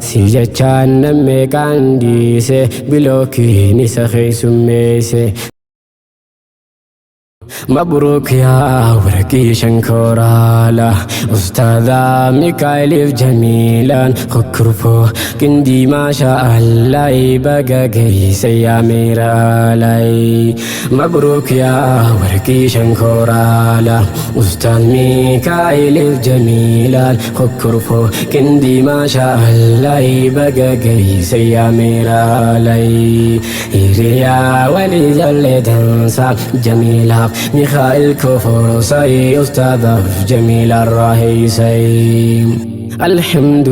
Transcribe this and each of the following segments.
Si jechaan nammeeqaan dhiise, bilookiin isa keessummeesse. مبروك يا ورقي شنكورالا، أستاذ ميكائيل جميلا خكرفو كندي، ما شاء الله بقى قيس يا ميرالي. مبروك يا ورقي شنكورالا، أستاذ ميكائيل جميلا خكرفو كندي، ما شاء الله بقى قيس يا ميرالي. هيريا ولي جل تنسى جميلة ميخائيل كفرسي، أستاذ جميل الرهيسي. الحمد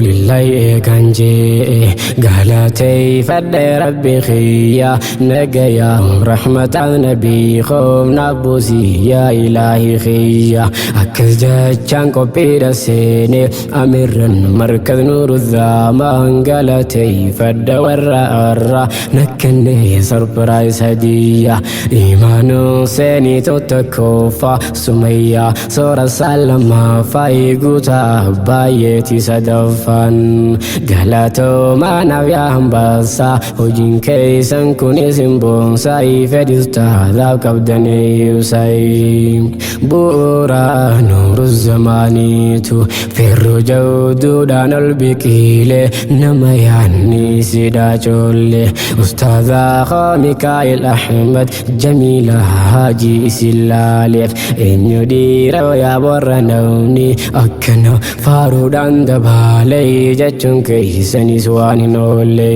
لله kan jee galateeffadhe rabbi kiyya, nagaya rahmata nabii khoofna buusii yaa ilaahi kiyya. Akkas jechaan qophiidha seene amirran markaz nuuru zaamaan, galateeffadha warra arra nakkanne surprise hadiyya. Imaanuu seenii tokkoffaa, sumayyaa soora lammaffaa, guutaa baay'eeti sadaffaan. Galatoomaa yaa hambaasaa, hojiin keessan kun isin boonsaa, fedhistaadhaaf qabdanii ibsai. Bu'uura nuuru zamaaniitu ferro jawduudhaan ol biqiile, nama yaanni sidhaa coolle. Ustaazaa Mikaa'el Ahmad, Jamiila Haajii isin laaleef eenyu dhiira yaa warra namni akkana faaruudhaan dabaalee jechuun keessanis waan hin oolle.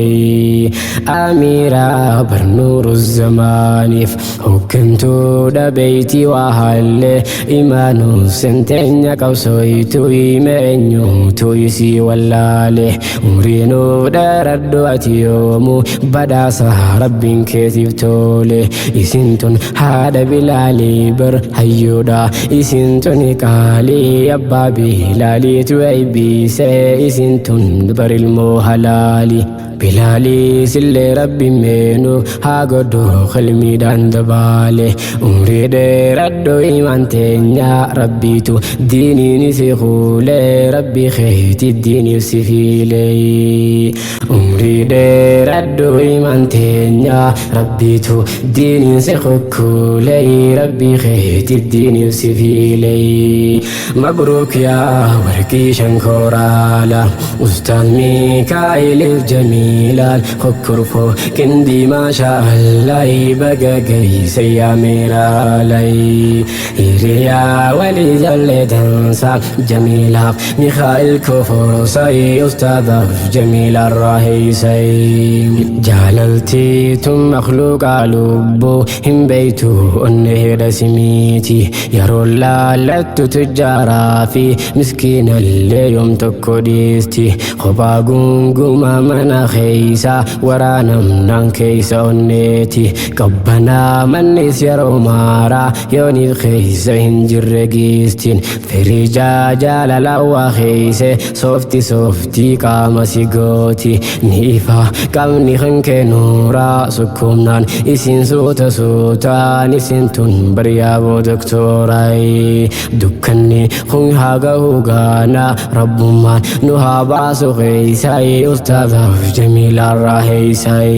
Amiira barnuuru zamaaniif hooggantuudha beeyti waa haallee, imaanuu senteenya qabsooytu hime eenyutu isii wallaale. Umriinuuf dheeradhu ati yoomuu badhaasa rabbiin keetiif tole. Isin tun haadha bilaalii bar hayyuudha, isin tun qaalii abbaa bilaaliitu eebbise, isin tun bar ilmoo halaali. Bilaalii sillee rabbi meenu haa godhu qalmiidhaan dabaale. Umrii dheeradhu imaan teenya, rabbiitu diiniin si kuulee, rabbi keeti diiniif si fiilee. Umrii dheeradhu imaan teenya, rabbiitu diiniin si kukkuulee, rabbi keeti diiniif si fiilee. مبروك يا ورقي شنكورالا، أستاذ ميكائيل الجميلان خكرفو كندي، ما شاء الله بقى قيس يا ميرالي. هيريا ولي جل تنسى جميلة ميخائيل كفرسي، أستاذ جميل الرهيسي. Jaalalti tun makhluuqa lubbuu hin beeytu, onne hidha simiiti. Yeroo laallattu tujjaaraa fi miskiinallee yoom tokko dhiisti. Kophaa gunguma mana keeysa waraanamnaan keeysa onneeti. Qabbanaa mannis yeroo maaraa yooniif keeysa hin jirre giistiin. Firiijaa jaalala waa keeyse soofti sooftii qaama si gooti. Ni ifa qabni kan kennuuraa sukkumnaan isin suuta suutaan, isin tun baryaaboo doktooraay. Dukkanni kun haa gahu gaanaa, rabbummaan nu haa baasu keeysaay, ustaadaaf jamiilaarraa heeysaay.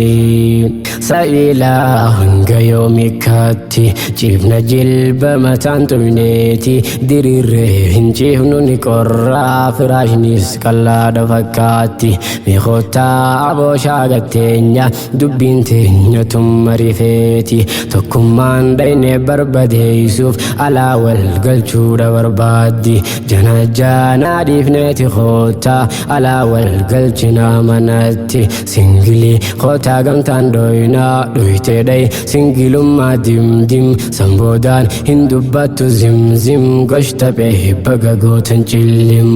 Sa'ilaa hanga yoomikkaatti ciifna jilba mataan xumneeti? Diriirree hin ciifnu, ni qorraa, firaashnis qallaadha fakkaatti. Miikoottaa abooshaa gatteenya, dubbiin teenya tumma rifeeti. Tokkummaan dhayne barbadeessuuf alaa wal galchuudha barbaaddi. Jana dhiifneeti koottaa alaa wal galchinaa manatti. Singilii kootaa gamtaan dhoynaa dhoytee dhay singilummaa dimdim samboodaan hin dubbattu zimzim goshtaphee baga gootan cillim.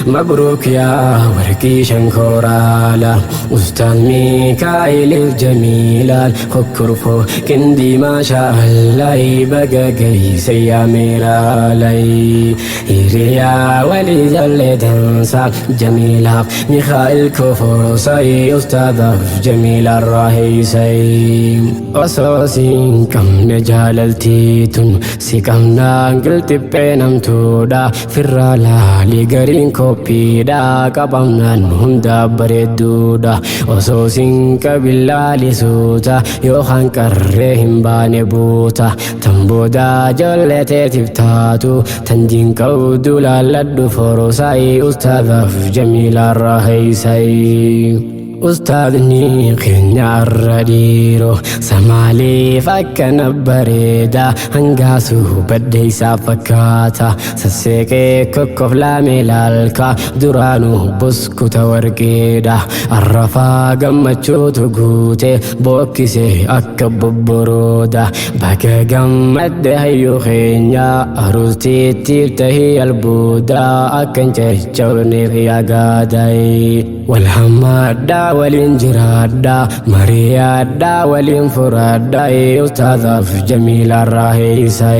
مبروك يا ورقي شنكورالا، أستاذ ميكائيل الجميلان خكرفو كندي، ما شاء الله بقى قيس يا ميرالي. هيريا ولي Walii jallee dansa Jamiilaaf Mikaa'il Koforosai ustaadaaf Jamiilaan raaheysai. Osoo siin qabne jaalaltii tun si qabnaan qilxiphee namtuudha firraa laalii gariin koppiidha qabamnaan hundaa bareedduudha osoo siin qabin laalisuuta yookaan qarree hin baane buuta tan boodaa ijoollee teetiif taatu tan diinqawdu laalladhu forosai ustaadaaf Jamiilaan raaheysai. Ustaadni keenya arra dhiiroo samaaliif akkana bareeda hangaasuu baddeeysaa fakkaata sasseeqee kokkoflaamee laalka duraanuu buskuta warqeedha arrafaa gammachuutu guute bookkisee akka bobborooda baga gammadde hayyuu keenya aruustiittiif tahii albuuda akka hin caccabneef yaagaadayi walhammaadhaa waliin jiraadhaa mariyaadhaa waliin furaadhaa ustaadaaf Jamiilaan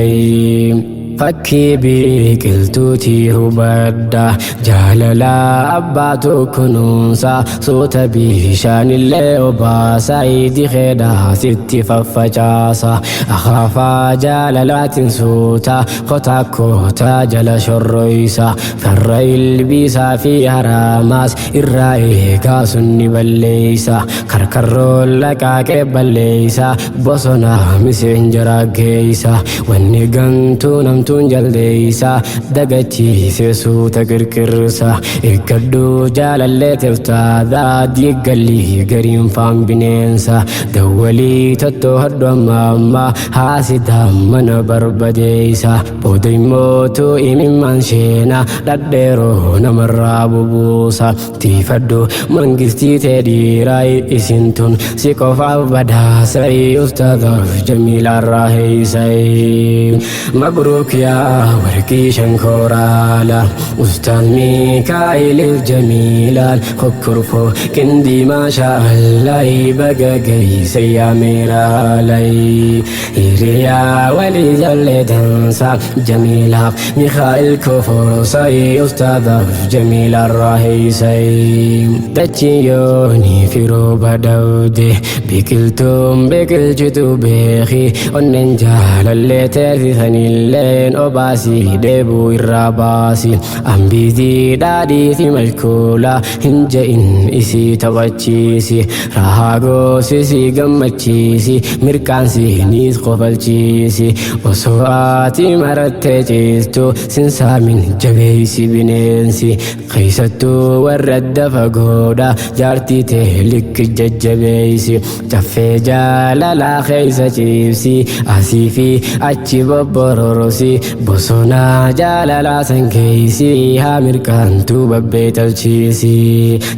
raaheysai. Fakkii biqiltuutii hubadha jaalalaa abbaatu kunuunsa suuta bishaanillee obaasa dikeedha sitti faffacaasa akaafaa jaalalaatiin suuta kotaa kootaa jala shorroysa farra ilbiisaa fi haraamaas irraa eegaa sunni balleeysa karkarroo laqaaqee balleeysa bosona miseenjara geeysa wanni gantuu namtuun jaldeeysa dagachiise suuta qirqirsa eeggadhuu jaalallee teeftaadhaa diiggallii gariin faan bineensa dawwalii tottoo hadhu amma amma haasidaa mana barbadeeysa booda immootu imimmaan sheena dhadheeroo namarraa bubuusa tiifadhu mangistii tee dhiiraa isin tun si qofaaf badhaasai ustaadaaf Jamiilaan raaheysai. Mabruuk yaa warqii shankooraala ustaad Mikaa'iliif Jamiilaan kokkorfoo qindii maashaa Allahi baga geeyse yaa meeraalai hiriyaa walii jallee dansa Jamiilaaf Mikaa'il Koforosai ustaadaaf Jamiilaan raaheysai. Dachiin yoonii fi rooba dhabde biqiltuun biqilchitu beeki onneen jaalallee teessisanilleen obaasii dheebuu irraa baasi ambiitii dhaadhiiti malkuula hin je'in isii taphachiisi rahaa goosisii gammachiisi mirqaansiiniis kofalchiisi osoo ati marattee ciistu sinsaamin jabeeysi bineensi keessattuu warra adda fagoodha jaartii tee likki jajjabeeysi caffee jaalalaa keeysa ciibsi asii fi achi bobbororosi bosonaa jaalalaa san keeysi haa mirqaantuu babbeetalchiisi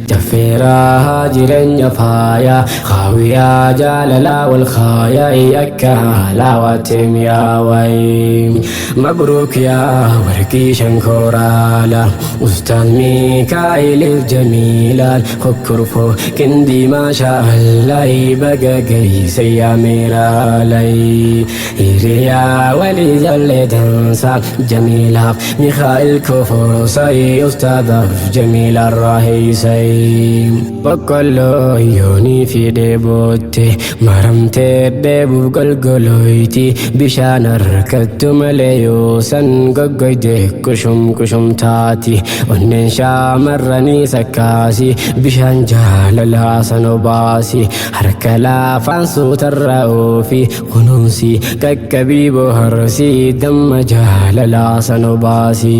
caffeeraa jireenya faaya haawiyaa jaalalaa wal kaayaa akka haalaawaatti mi'aawai. Mabruuk yaa warqii shankooraala ustaad Mikaa'iliif Jamiilaan kokkorfoo qindii maashaa Allahi baga geeyse yaa meeraalai hiriyaa walii jallee dansa Jamiilaaf Mikaa'il Koforosai ustaadaaf Jamiilaan raaheysai. Boqqolloo yoonii fi dheebootte maramtee dheebuuf golgoloyti bishaan harkattu malee yoosan goggoyde kushum kushum taati onneen shaamarranii sakkaasi bishaan jaalalaa san obaasi harka laafaan suutarra oofi kunuunsi qaqqabii bohaarsi damma jaalalaa san obaasi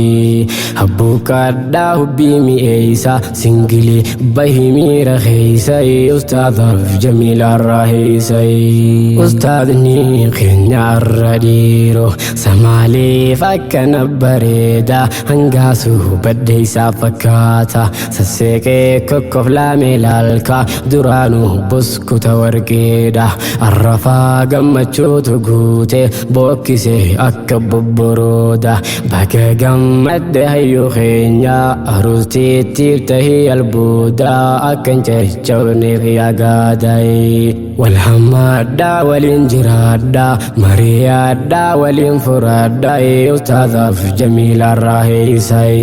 habbuuqqadhaa hubbii mi'eeysa singilii bahi miira keeysa ustaadaaf Jamiilaan raaheysai. Ustaadni keenya arra dhiiroo samaaliif akkana bareeda hangaasuu baddeeysaa fakkaata sasseeqee kokkoflaamee laalka duraanuu buskuta warqeedha arrafaa gammachuutu guute bookkisee akka bobborooda baga gammadde hayyuu keenya aruustiittiif tahii albuuda akka hin caccabneef yaagaadayi. Wal hammaadhaa, waliin jiraadhaa, mariyaadhaa, waliin furaadhaa, ustaazaaf Jamiilaan raaheessay.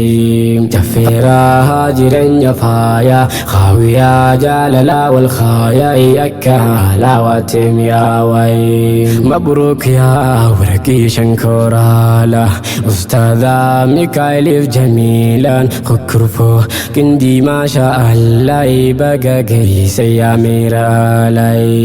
Jaffeeraa jireenya faayaa, haawiyaa jaalalaa wal khaayaa, akka haalaawaatti mi'aaway. Mabruuk yaa warqii shankooraala, ustaazaa Mikaa'eliif Jamiilaan kukkurfoo qindii, maashaa Allah, baga geesse yaa miiraalay.